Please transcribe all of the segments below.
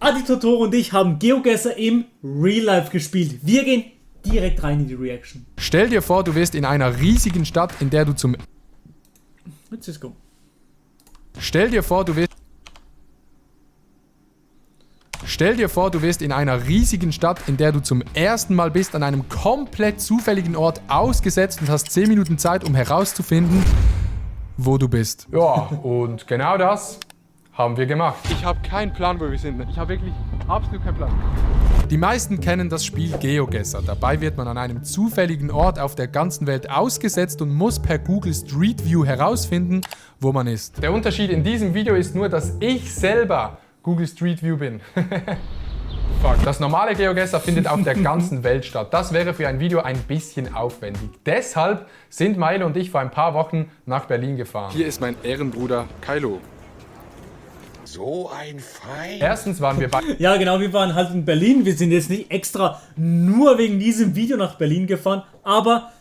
Adi Totoro und ich haben GeoGuessr im Real Life gespielt. Wir gehen direkt rein in die Reaction. Stell dir vor, du wirst in einer riesigen Stadt, in der du zum... Let's just go. Stell dir vor, du wirst in einer riesigen Stadt, in der du zum ersten Mal bist, an einem komplett zufälligen Ort ausgesetzt und hast 10 Minuten Zeit, um herauszufinden, wo du bist. Ja, und genau das haben wir gemacht. Ich habe keinen Plan, wo wir sind. Ich habe wirklich absolut keinen Plan. Die meisten kennen das Spiel GeoGuessr. Dabei wird man an einem zufälligen Ort auf der ganzen Welt ausgesetzt und muss per Google Street View herausfinden, wo man ist. Der Unterschied in diesem Video ist nur, dass ich selber Google Street View bin. Fuck. Das normale GeoGuessr findet auf der ganzen Welt statt. Das wäre für ein Video ein bisschen aufwendig. Deshalb sind Milo und ich vor ein paar Wochen nach Berlin gefahren. Hier ist mein Ehrenbruder Kylo. So ein Feind. Erstens waren wir bei... Ja genau, wir waren halt in Berlin. Wir sind jetzt nicht extra nur wegen diesem Video nach Berlin gefahren, aber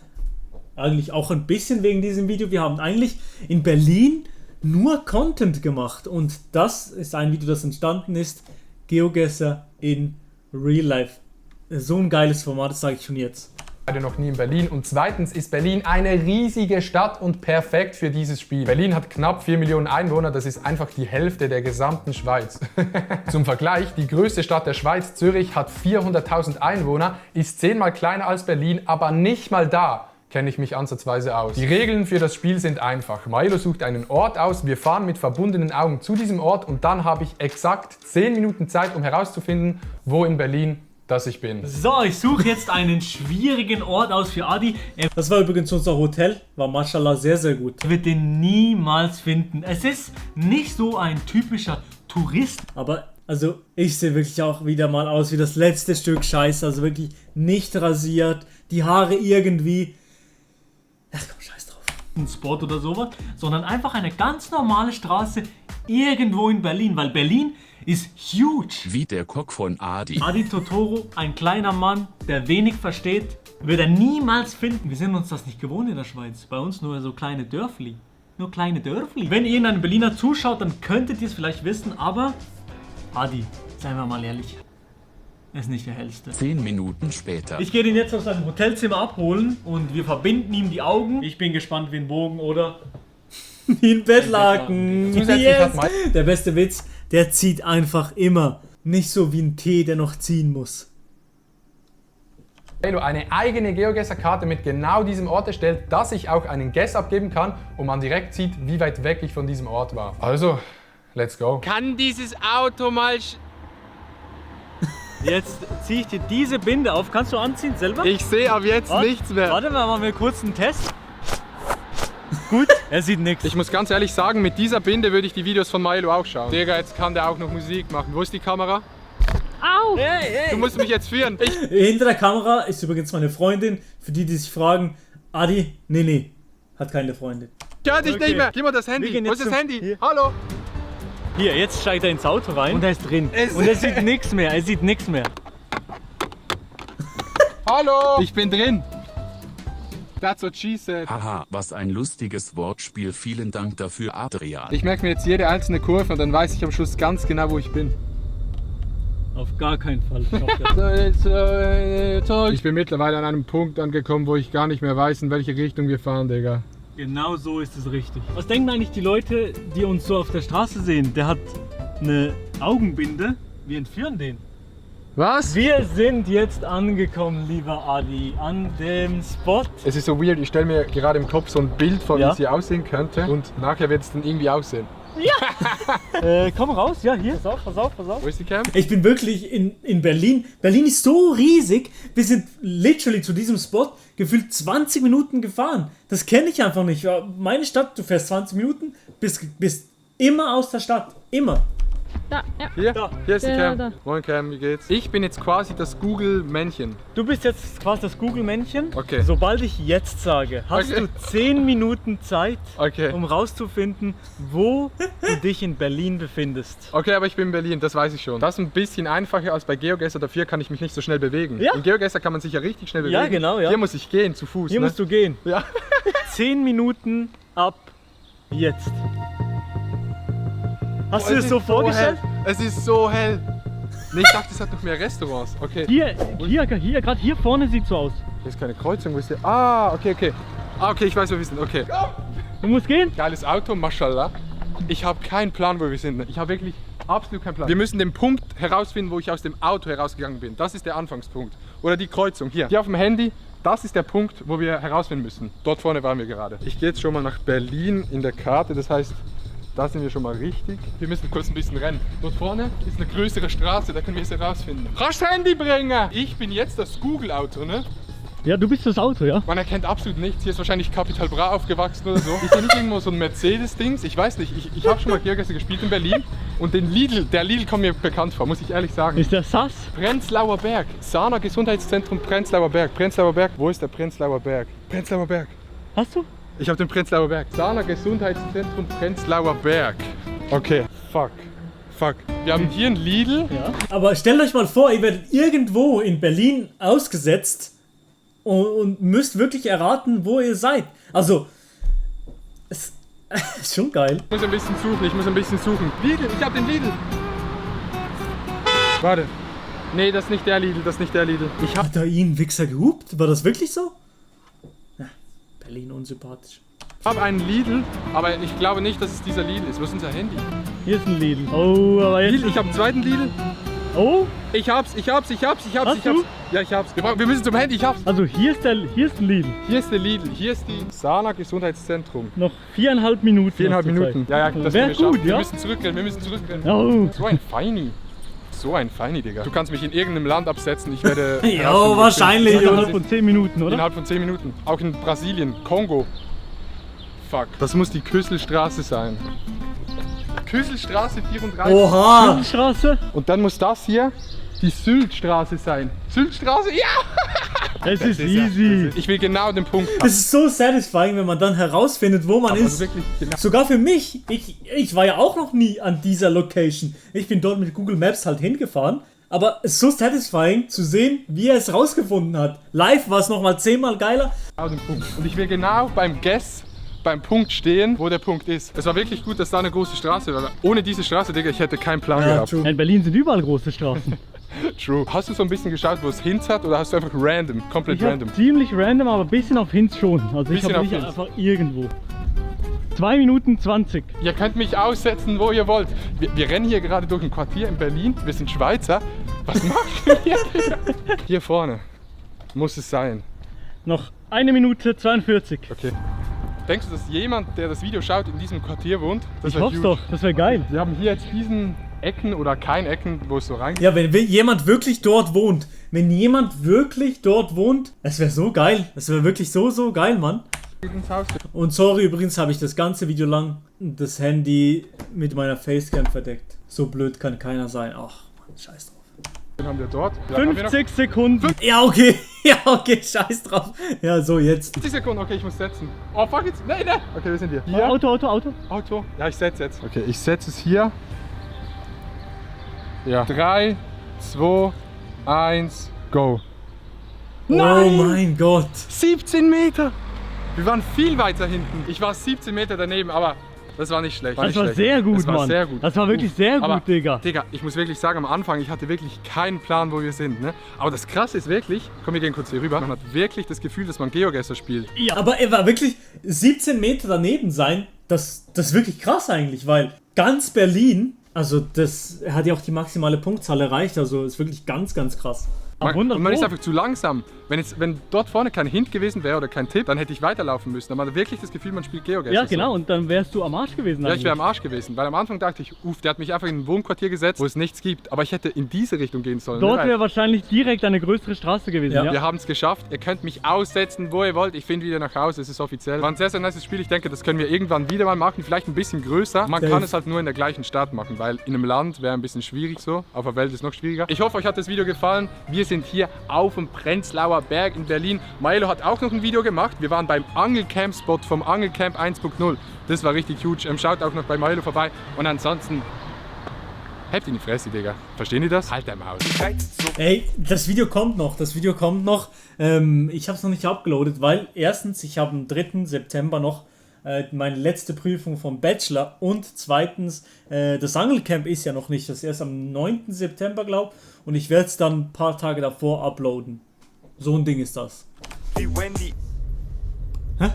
eigentlich auch ein bisschen wegen diesem Video. Wir haben eigentlich in Berlin nur Content gemacht und das ist ein Video, das entstanden ist. GeoGuessr in Real Life. So ein geiles Format, das sage ich schon jetzt. Beide noch nie in Berlin und zweitens ist Berlin eine riesige Stadt und perfekt für dieses Spiel. Berlin hat knapp 4 Millionen Einwohner, das ist einfach die Hälfte der gesamten Schweiz. Zum Vergleich, die größte Stadt der Schweiz, Zürich, hat 400.000 Einwohner, ist 10-mal kleiner als Berlin, aber nicht mal da kenne ich mich ansatzweise aus. Die Regeln für das Spiel sind einfach. Milo sucht einen Ort aus, wir fahren mit verbundenen Augen zu diesem Ort und dann habe ich exakt 10 Minuten Zeit, um herauszufinden, wo in Berlin dass ich bin. So, ich suche jetzt einen schwierigen Ort aus für Adi. Das war übrigens unser Hotel, war mashallah sehr, sehr gut. Er wird den niemals finden. Es ist nicht so ein typischer Tourist, aber also ich sehe wirklich auch wieder mal aus wie das letzte Stück Scheiße, also wirklich nicht rasiert, die Haare irgendwie. Ach komm, scheiß drauf. Ein Spot oder sowas, sondern einfach eine ganz normale Straße irgendwo in Berlin, weil Berlin ist huge. Wie der Koch von Adi. Adi Totoro, ein kleiner Mann, der wenig versteht, wird er niemals finden. Wir sind uns das nicht gewohnt in der Schweiz. Bei uns nur so kleine Dörfli. Nur kleine Dörfli. Wenn ihr in einem Berliner zuschaut, dann könntet ihr es vielleicht wissen, aber Adi, seien wir mal ehrlich, er ist nicht der Hellste. 10 Minuten später. Ich gehe ihn jetzt aus seinem Hotelzimmer abholen und wir verbinden ihm die Augen. Ich bin gespannt wie ein Bogen oder wie ein Bettlaken. Yes. Der beste Witz, der zieht einfach immer. Nicht so wie ein Tee, der noch ziehen muss. Milo eine eigene GeoGuessr-Karte mit genau diesem Ort erstellt, dass ich auch einen Guess abgeben kann und man direkt sieht, wie weit weg ich von diesem Ort war. Also, let's go. Kann dieses Auto mal... Jetzt ziehe ich dir diese Binde auf. Kannst du anziehen selber? Ich sehe ab jetzt nichts mehr. Warte mal, machen wir kurz einen Test. Gut, er sieht nichts. Ich muss ganz ehrlich sagen, mit dieser Binde würde ich die Videos von Milo auch schauen. Digga, jetzt kann der auch noch Musik machen. Wo ist die Kamera? Au! Hey. Du musst mich jetzt führen. Hinter der Kamera ist übrigens meine Freundin. Für die, die sich fragen, Adi, nee, hat keine Freundin. Ich höre dich Okay. nicht mehr. Gib mal das Wir Handy. gehen Wo jetzt ist das zum- Handy? Hier. Hallo? Hier, jetzt steigt er ins Auto rein und er ist drin. Und er sieht nichts mehr, Hallo? Ich bin drin. That's what she said. Haha, was ein lustiges Wortspiel. Vielen Dank dafür, Adrian. Ich merke mir jetzt jede einzelne Kurve und dann weiß ich am Schluss ganz genau, wo ich bin. Auf gar keinen Fall. Ich bin mittlerweile an einem Punkt angekommen, wo ich gar nicht mehr weiß, in welche Richtung wir fahren, Digga. Genau so ist es richtig. Was denken eigentlich die Leute, die uns so auf der Straße sehen? Der hat eine Augenbinde. Wir entführen den. Was? Wir sind jetzt angekommen, lieber Adi, an dem Spot. Es ist so weird, ich stelle mir gerade im Kopf so ein Bild vor, Ja. wie sie aussehen könnte und nachher wird es dann irgendwie aussehen. Komm raus, ja, hier. Pass auf. Wo ist die Cam? Ich bin wirklich in Berlin. Berlin ist so riesig. Wir sind literally zu diesem Spot gefühlt 20 Minuten gefahren. Das kenne ich einfach nicht. Meine Stadt, du fährst 20 Minuten, bist immer aus der Stadt. Immer. Da, ja. Hier? Da. Hier ist die Ja, Cam. da. Moin Cam, wie geht's? Ich bin jetzt quasi das Google-Männchen. Du bist jetzt quasi das Google-Männchen. Okay. Sobald ich jetzt sage, hast Okay. du 10 Minuten Zeit, Okay. um rauszufinden, wo du dich in Berlin befindest. Okay, aber ich bin in Berlin, das weiß ich schon. Das ist ein bisschen einfacher als bei GeoGuessr, dafür kann ich mich nicht so schnell bewegen. Ja. In GeoGuessr kann man sich ja richtig schnell bewegen. Ja, genau, ja. Hier muss ich gehen, zu Fuß. Hier ne? musst du gehen. Ja. 10 Minuten ab jetzt. Hast du es so vorgestellt? Hell. Es ist so hell. Nee, ich dachte, es hat noch mehr Restaurants. Okay. Hier, gerade hier vorne sieht so aus. Hier ist keine Kreuzung, wo ist der? Ah, okay. Ah, okay, ich weiß, wo wir sind. Okay. Du musst gehen? Geiles Auto, mashallah. Ich habe keinen Plan, wo wir sind. Ich habe wirklich absolut keinen Plan. Wir müssen den Punkt herausfinden, wo ich aus dem Auto herausgegangen bin. Das ist der Anfangspunkt. Oder die Kreuzung. Hier auf dem Handy. Das ist der Punkt, wo wir herausfinden müssen. Dort vorne waren wir gerade. Ich gehe jetzt schon mal nach Berlin in der Karte. Das heißt, da sind wir schon mal richtig. Wir müssen kurz ein bisschen rennen. Dort vorne ist eine größere Straße. Da können wir es herausfinden. Rasch Handy bringen! Ich bin jetzt das Google-Auto, ne? Ja, du bist das Auto, ja? Man erkennt absolut nichts. Hier ist wahrscheinlich Capital Bra aufgewachsen oder so. Ist hier nicht irgendwo so ein Mercedes-Dings? Ich weiß nicht. Ich habe schon mal Geogesser gespielt in Berlin. Und der Lidl kommt mir bekannt vor, muss ich ehrlich sagen. Ist der Sass? Prenzlauer Berg. Sana Gesundheitszentrum Prenzlauer Berg. Prenzlauer Berg. Wo ist der Prenzlauer Berg? Prenzlauer Berg. Hast du? Ich habe den Prenzlauer Berg. Sana Gesundheitszentrum Prenzlauer Berg. Okay. Fuck. Wir haben hier ein Lidl. Ja. Aber stellt euch mal vor, ihr werdet irgendwo in Berlin ausgesetzt und müsst wirklich erraten, wo ihr seid. Also, es ist schon geil. Ich muss ein bisschen suchen. Lidl, ich hab den Lidl. Warte. Nee, das ist nicht der Lidl, Ich hab Hat da ihn Wichser gehupt? War das wirklich so? Na, Berlin unsympathisch. einen Lidl, aber ich glaube nicht, dass es dieser Lidl ist. Wo ist unser Handy? Hier ist ein Lidl. Oh, aber jetzt... Lidl, ich habe einen zweiten Lidl. Oh, Ich hab's. du? Ja, ich hab's. Wir müssen zum Handy, ich hab's. also hier ist ein Lidl. Hier ist der Lidl, hier ist die Sana Gesundheitszentrum. Noch 4,5 Minuten. 4,5 Minuten. Ja, das Wär können wir gut, schaffen. ja? Wir müssen zurückrennen. Oh. So ein Feini, Digga. Du kannst mich in irgendeinem Land absetzen, ich werde... Jo, wahrscheinlich. Innerhalb Innerhalb von 10 Minuten, oder? Innerhalb von 10 Minuten. Auch in Brasilien, Kongo. Fuck. Das muss die Küsselstraße sein. Küsselstraße 34. Oha! Straße? Und dann muss das hier die Syltstraße sein. Syltstraße? Ja! Es ist easy. Ich will genau den Punkt haben. Das ist so satisfying, wenn man dann herausfindet, wo man Also ist. wirklich genau. Sogar für mich. Ich war ja auch noch nie an dieser Location. Ich bin dort mit Google Maps halt hingefahren. Aber es ist so satisfying zu sehen, wie er es rausgefunden hat. Live war es nochmal 10-mal geiler. Genau den Punkt. Und ich will genau beim Punkt stehen, wo der Punkt ist. Es war wirklich gut, dass da eine große Straße war. Ohne diese Straße, Digga, ich hätte keinen Plan gehabt. True. In Berlin sind überall große Straßen. True. Hast du so ein bisschen geschaut, wo es Hints hat, oder hast du einfach komplett Ich hab random? ziemlich random, aber ein bisschen auf Hints schon. Also ich Bisschen habe auf nicht Hints. einfach irgendwo. 2 Minuten 20. Ihr könnt mich aussetzen, wo ihr wollt. Wir rennen hier gerade durch ein Quartier in Berlin. Wir sind Schweizer. Was macht ihr hier, Digga? Hier vorne muss es sein. Noch 1 Minute 42. Okay. Denkst du, dass jemand, der das Video schaut, in diesem Quartier wohnt? Das Ich wär hoffe huge. doch, das wäre geil. Wir haben hier jetzt diesen Ecken oder kein Ecken, wo es so reingeht. Ja, wenn jemand wirklich dort wohnt. Wenn jemand wirklich dort wohnt, das wäre so geil. Das wäre wirklich so geil, Mann. Ins Haus. Und sorry, übrigens habe ich das ganze Video lang das Handy mit meiner Facecam verdeckt. So blöd kann keiner sein. Ach, Mann, scheiß drauf. Den haben wir dort. Ja, haben wir noch 50 Sekunden. Ja, okay. Ja, okay, scheiß drauf. Ja, so jetzt. 50 Sekunden, okay, ich muss setzen. Oh, fuck jetzt. Nein. Okay, wir sind hier. Hier. Auto. Ja, ich setze jetzt. Okay, ich setze es hier. Ja. 3, 2, 1, go. Oh mein Gott. 17 Meter. Wir waren viel weiter hinten. Ich war 17 Meter daneben, aber das war nicht schlecht. Das war sehr gut, das war Mann. Sehr gut. Das war wirklich sehr gut, Aber, Digga. Digga, ich muss wirklich sagen, am Anfang, ich hatte wirklich keinen Plan, wo wir sind. Ne? Aber das Krasse ist wirklich, komm, wir gehen kurz hier rüber, man hat wirklich das Gefühl, dass man Geogesser spielt. Ja, aber er war wirklich 17 Meter daneben sein. Das ist wirklich krass eigentlich, weil ganz Berlin, also er hat ja auch die maximale Punktzahl erreicht, also ist wirklich ganz krass. Und man ist einfach zu langsam. Wenn dort vorne kein Hint gewesen wäre oder kein Tipp, dann hätte ich weiterlaufen müssen. Dann hat man wirklich das Gefühl, man spielt Geogesser. Ja, genau, und dann wärst du am Arsch gewesen. Ja, ich wäre am Arsch gewesen, weil am Anfang dachte ich, der hat mich einfach in ein Wohnquartier gesetzt, wo es nichts gibt. Aber ich hätte in diese Richtung gehen sollen. Dort wäre wahrscheinlich direkt eine größere Straße gewesen. Ja. Wir haben es geschafft. Ihr könnt mich aussetzen, wo ihr wollt. Ich finde wieder nach Hause, es ist offiziell. War ein sehr nices Spiel. Ich denke, das können wir irgendwann wieder mal machen. Vielleicht ein bisschen größer. Man kann es halt nur in der gleichen Stadt machen, weil in einem Land wäre ein bisschen schwierig so. Auf der Welt ist es noch schwieriger. Ich hoffe, euch hat das Video gefallen. Wir sind hier auf dem Prenzlauer Berg in Berlin. Milo hat auch noch ein Video gemacht. Wir waren beim Angelcamp-Spot vom Angelcamp 1.0. Das war richtig huge. Schaut auch noch bei Milo vorbei. Und ansonsten, habt in die Fresse, Digga. Verstehen die das? Halt dein Maul. Ey, das Video kommt noch. Ich habe es noch nicht abgeloadet, weil erstens, ich habe am 3. September noch meine letzte Prüfung vom Bachelor. Und zweitens, das Angelcamp ist ja noch nicht. Das ist erst am 9. September, glaube ich. Und ich werde es dann ein paar Tage davor uploaden. So ein Ding ist das. Wie Wendy. Hä?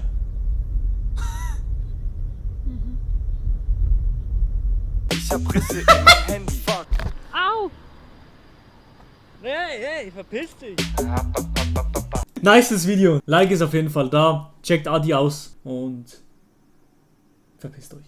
Ich hab Risse in meinem Handy. Fuck. Au! Hey, verpiss dich! Nices Video. Like ist auf jeden Fall da. Checkt Adi aus und verpisst euch.